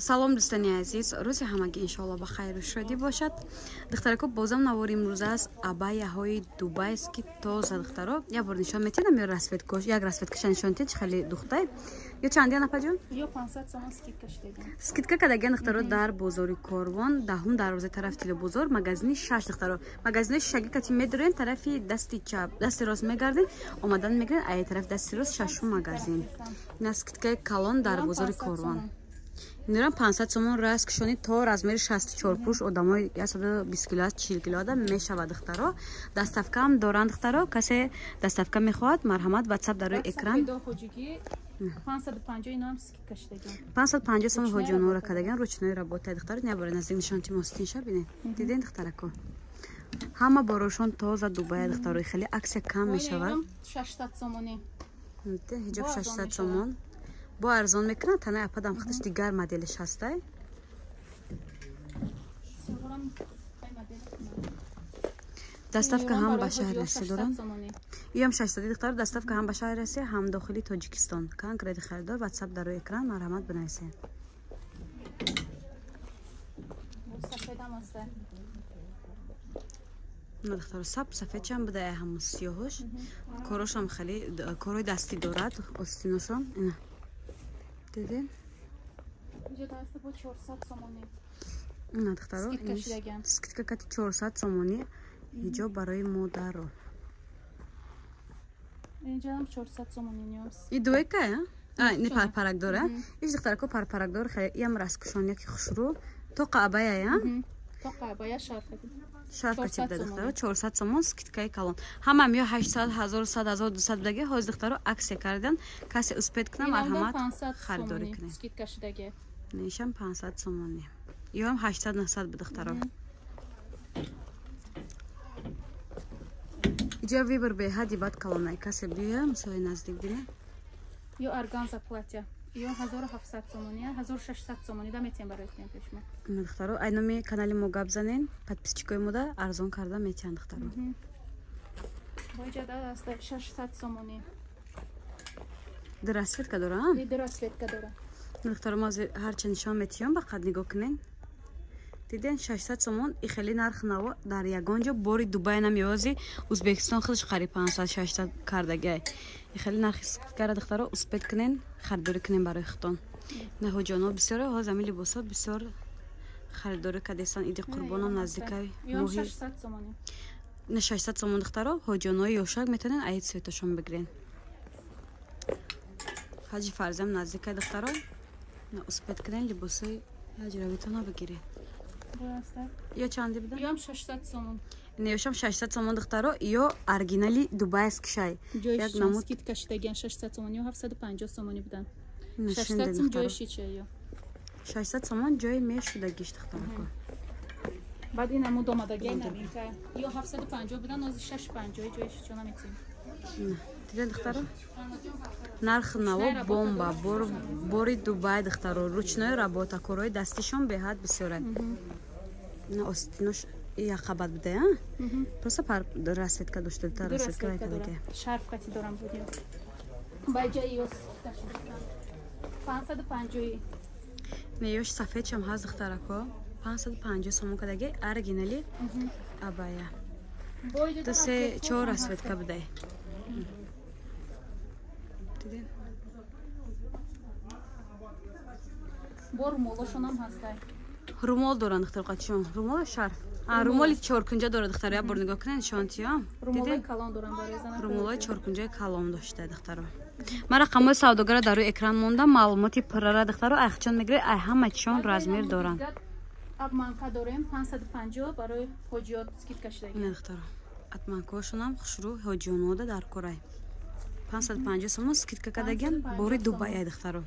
Салом дӯстони азиз, рӯзи ҳамагӣ иншоалло ба хайру шодӣ бошад. Духтарако, бозам навори имрӯза аст абаяҳои дубайст, ки тоза духтаро. Як бор нишон метиҳам ё расцветкош, як расцветкаша нишон метиҳед, чӣ хеле духтай. Ё чандия напаҷон? Ё 500 сомон скидка шудаган. Скидка кардаган духтаро дар бозори Корвон, даҳум дарвозаи тарафи Тилобозор, магазини 6 духтаро. Магазини шаги кати медорен тарафи дасти чап, дасти рост мегарден, омадан мегирен, ай тарафи дасти рост шашум магазин. Ина скидкаи калон дар бозори Корвон. Инорам 500 сомон раст кушони то размери 64 пӯш одамои 120 кило аст, 40 кило ада мешавад духтаро. Доставкаам доранд духтаро. Касе доставка мехоҳад, марҳамат, WhatsApp дар рӯи экран. 550 инам скидка шудаган. 550 сомон ҳоҷионора кардаган, ручной работа духтаро. Не бори наздик нишон ти мостин ша бинед. Диден духтарако. Ҳама борошон тоза Дубай духтаро, хеле аксия кам мешавад. 600 сомони. Ҳиҷоб 600 сомон. Бо арзон мекунад, танаи ападам худаш дигар моделиш ҳастай. Доставка ҳам ба шаҳри Россия доранд. Иам 600 духтар, доставка ҳам ба шаҳри Россия, ҳам дохили Тоҷикистон. Конкрет харидор WhatsApp дар рӯи экран марҳамат бинависед. Духтар саб сафедчам буда, ҳам сиёҳош. Корошам хеле корои дастӣ дорад, остиношон. Ина. Дидин? Инҷо даста бо 400 сомонӣ. Ина духтаро, скидка кати 400 сомонӣ ҳиҷоб барои модаро. Инҷо ҳам 400 сомонӣ ниёз. И дуэка, а? Не парпарак дора. Иш духтарако парпарак дор, хеле иам расткушония ки хушрӯ. Тоқа абая, я? Тоқа абая шарфа. Шарфа чип да духтаро 400 сомон скидкаи калон. Ҳамам ё 800, 1100, 1200 будаги, ҳозир духтаро аксия кардан. Касе успед кунам, марҳамат харидорӣ кунед. Скидка шудаги. Нишам 500 сомонӣ. Ё ҳам 800, 900 буд духтаро. Иҷа вибр беҳади бад калонай. Касе биё, мисоли наздик бине. Ё органза платья. Ё 1700 сомонӣ, 1600 сомонӣ да метиҳем барои клиенти шумо. Духтаро, ай номи канали мо гап занен, подписчикои мо да арзон карда метиҳанд духтаро. Бо иҷа да аст 600 сомонӣ. Ду расцветка дора, а? Ду расцветка дора. Духтаро, мо ҳарчи нишон метиҳем, ба қад нигоҳ кунен. Диден 600 сомон, и хеле нарх наво дар ягон ҷо бори Дубай намеози, Узбекистон худаш қариб 500-600 кардагай. И хеле нархи скидкара духтаро успед кунен, харидорӣ кунен барои худтон. На ҳоҷиёно бисёре ҳоз ҳамин либосҳо бисёр харидорӣ кардестан. Иди қурбонам наздикай моҳи 600 сомонӣ. На 600 сомон духтаро, ҳоҷиёнои ёшак метавонен аид цветошон бигирен. Ҳаҷи фарзиам наздикай духтаро, на успед кунен либосҳои ҳаҷравитона бигирен. Ё чанди буда? Ём 600 сомон. Не, ёшам 600 сомон духтаро, ё оригинали дубайский шай. Як намуд скидка шудаган 600 сомон, ё 750 сомонӣ будан. 600 сом ҷои шича ё. 600 сомон ҷои мешудагиш духтарако. Баъд ин намуд омадагай новинка. Ё 750 будан, ози 650 ҷои шича наметим. Диден духтаро? Нарх наво бомба, бори Дубай духтаро, ручной работа, корои дастишон беҳад бисёрад. На остинош яқабат буда, а? Просто пар расцветка дошта, та расцветка вайкадаге. Шарф кати дорам буд ё. Бай ҷои ё 550. Не, ёш сафедшам ҳаст духтарако. 550 сомон кадаге, оригинали абая. Ду се чор расцветка будай. Диден? Бо румолошонам ҳастай. Румол доранд духтар қачон. Румол шарф. А румоли чоркунҷа дорад духтаро, як бор нигоҳ кунед нишон тиём. Румолои калон доранд барои занак. Румолои чоркунҷаи калон дошта духтаро. Ман рақамҳои савдогара дар рӯи экран мондам, маълумоти пуррара духтаро айхчон мегиред, ай ҳама чишон размер доранд. Обманка дорем 550 барои ҳоҷиёт скидка шудаги. Ина духтаро, атманкаҳошонам хушрӯ ҳоҷиёнода дар корай. 550 сомон скидка кардагиан бори Дубай ай духтаро.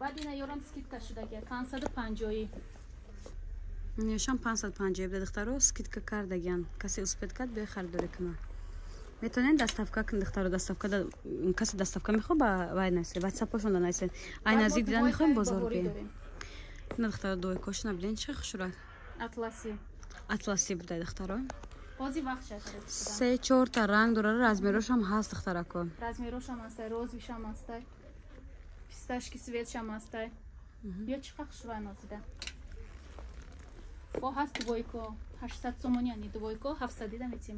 Баъд ина ёрам скидка шудаги 550. Нешам 550 буда духтаро, скидка кардагиан. Касе успед кард, биё харидорӣ кунад. Метавонед доставка кунед духтаро, доставка касе доставка мехоҳад ба вай нависед, WhatsApp-ошонда нависед. Ай наздик дидан мехоҳем бозор бием. Ина духтаро дуойкошона бинед чӣ хушрӯ. Атласи. Атласи буда духтаро. Ҳози вақт шад. 3-4 та ранг дорад, размерошам ҳаст, духтарако. Размерошам ҳаст, розовыйшам ҳаст. Фисташки цветшам ҳаст. Ё чӣ қадр хушрӯй нозида. Бо ҳаст двойко 800 сомонӣ, яъне двойко 700 дида метим.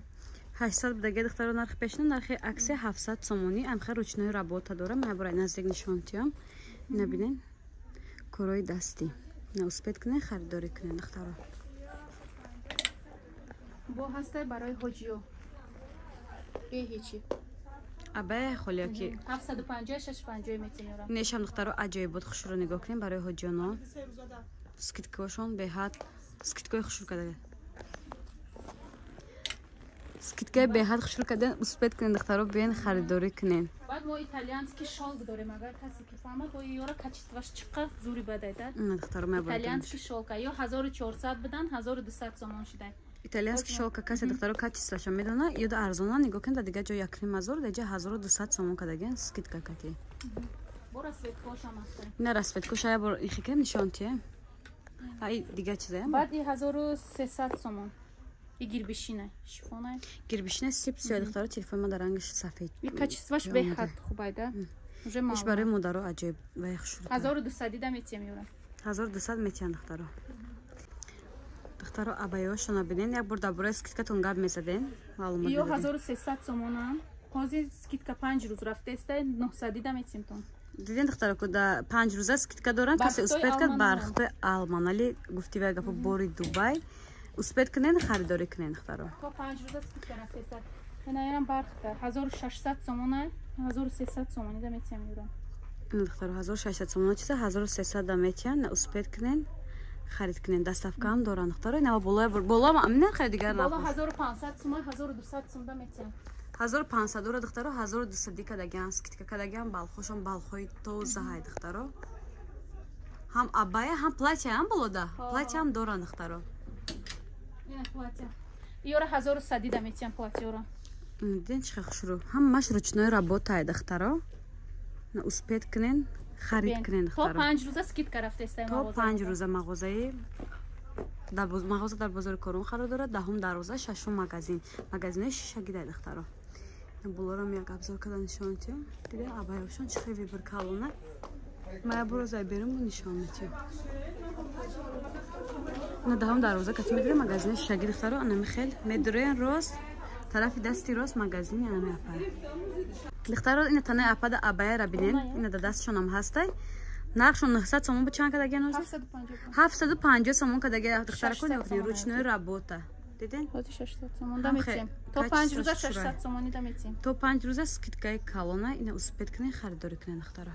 800 будаги, духтаро, нархи пешина, нархи аксия 700 сомонӣ. Амха ручной работа дора. Ман барои наздик нишон тиём. Набинен, корои дастӣ. На успеть кунен, харидорӣ кунен, духтаро. Бо ҳастай барои ҳоҷиё. Бе ҳечи. Абая холия ки 750, 650 метим ёра. Нешам, духтаро, аҷоибот хушро нигоҳ кунем барои ҳоҷиёно. Скидкаошон беҳад скидкаи хушрӯ кардага. Скидкаи беҳад хушрӯ кардан. Успеть кунен, духтаро, биен, харидорӣ кунен. Баъд мо итальянский шёлк дорем, агар касе ки фаҳмад, бо ёра качествош чӣ қадр зури бадай да. На, духтаро, ман Итальянский шёлка ё 1400 будан, 1200 сомон шидай. Итальянский шёлка касе, духтаро, качествоша медона, ёда арзона нигоҳ кунед, дар дигар ҷо 1500, дар ҷа 1200 сомон кардагиан скидка кати. Бо расцветкошам ҳаст. Ина расцветкоша я бор ихикем нишон тие. Ай дигар чизая? Баъд и 1300 сомон. И гирбишина, шифона. Гирбишина сип сиё, духтаро, телефон ма дар рангаш сафед. И качествош беҳад хубайда. Уже Иш барои модаро аҷоиб вай хушрӯ. 1200 дида метием ёра. 1200 метиҳанд, духтаро. Духтаро, абаёшона бинен, як бор дар бораи скидкатон гап мезаден. Маълумот Ё медодем. 1300 сомонам. Ҳозир скидка 5 рӯз рафтеста, 900 дида метием тон. Диден, духтаро, ку да 5 рӯза скидка доранд, касе Бархтои успеть кард Алман. Бархтои Алман. Али гуфти вай гапо бори Дубай. Успеть кунен, харидорӣ кунен, духтаро. То 5 рӯза скидка рафтеста. Инаям бархта 1600 сомона, 1300 сомонӣ да метием ёра. Ина, духтаро, 1600 сомона чиза 1300 да метиҳанд. На успеть кунен, харид кунен. Доставкаам доранд, духтаро. Ина боло боло амина харид дигар Боло набуд. 1500 сомон, 1200 сом да метием. 1500 дора, духтаро, 1200 кардагиан, скидка кардагиан. Балхошон балхои тозаҳай, духтаро. Ҳам абая, ҳам платья ҳам болода. Платья ҳам доранд, духтаро. Ина платья. Ёра 1100 дида метием платьёра. Диден, чӣ хел хушрӯ. Ҳамаш ручной работае, духтаро. На успеть кунен, харид кунен, То духтаро. 5 рӯза скидка рафтеста. То 5 рӯза мағозаи дар мағоза дар бозори Корвон қарор дорад, даҳум дарвоза, шашум магазин. Магазинои шишагидай, духтаро. Болорам як обзор карда нишон метиҳам. Дида, абаёшон чӣ хел выбор калона. Ма як бор зай берум нишон метиҳам. На даҳум дарвоза кати медурем магазини шишаги, духтаро, анами хел медурен рост, тарафи дасти рост магазини анами апая. Духтаро, ина танаи апада абаяра бинен, ина да дастшонам ҳастай. Нархшон 900 сомон буд, чанд кардагиан ҳозир? 750. 750 сомон кардагиан, духтарако, 600 нигоҳ кунед, сомон. Ручной работа. Диден? Ҳозир 600 сомон да Ҳам метием. То качество 5 рӯза шурай. 600 сомонӣ да метием. То 5 рӯза скидкаи калона. Ина успеть кунен, харидорӣ кунен, духтаро.